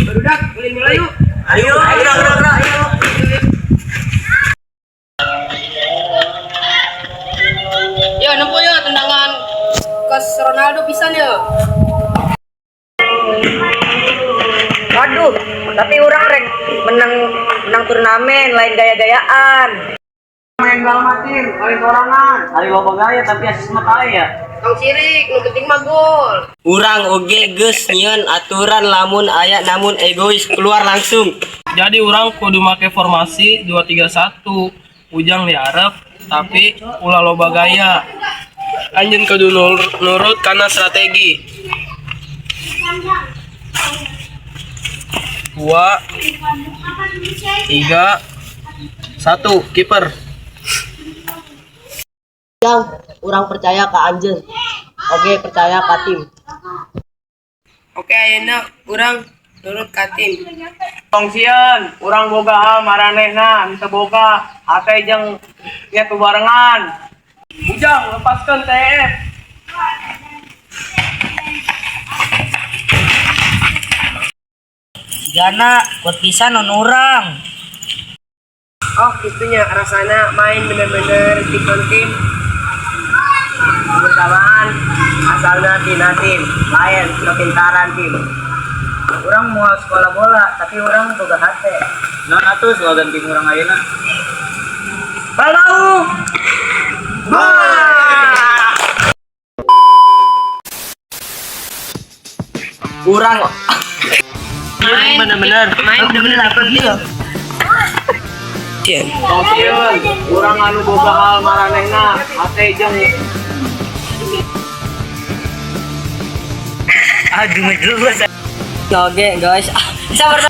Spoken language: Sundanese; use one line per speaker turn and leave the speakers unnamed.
Barudak, ulin bola yuk.
Ayo, ayo, gerak, gerak, ayo.
Ya, nempo ya tendangan ke Ronaldo pisan ya.
Waduh, tapi urang rek menang menang turnamen lain gaya-gayaan.
Main bola mati, lain sorangan.
Ari loba gaya tapi asis mah kaya.
Tong sirik, nu penting mah gol.
Urang oge geus nyieun aturan lamun aya namun egois keluar langsung.
Jadi urang kudu make formasi 2-3-1. Ujang diharap tapi ulah loba gaya. Anjeun kudu nurut karena strategi. Dua, tiga, satu, kiper.
Jang, urang percaya ka anjeun. Oge percaya ka tim.
Oke, ayeuna urang nurut ka tim.
Tong sieun, urang boga hal maranehna, henteu boga hate jeung niat bebarengan.
Ujang, lepaskan TF.
Gana, kuat pisan non urang.
Oh, gitunya rasana main bener-bener dikon tim. Kebersamaan asalna tina tim, lain kepintaran tim.
Urang mau sekolah bola, tapi urang boga hate.
Naon atuh slogan tim urang ayeuna?
Balau.
Urang
Main
bener-bener
main bener-bener apa dia?
Tong sieun, urang anu boga hal maranehna, hate jeung
Aduh, jelas.
Oge guys. Sabar.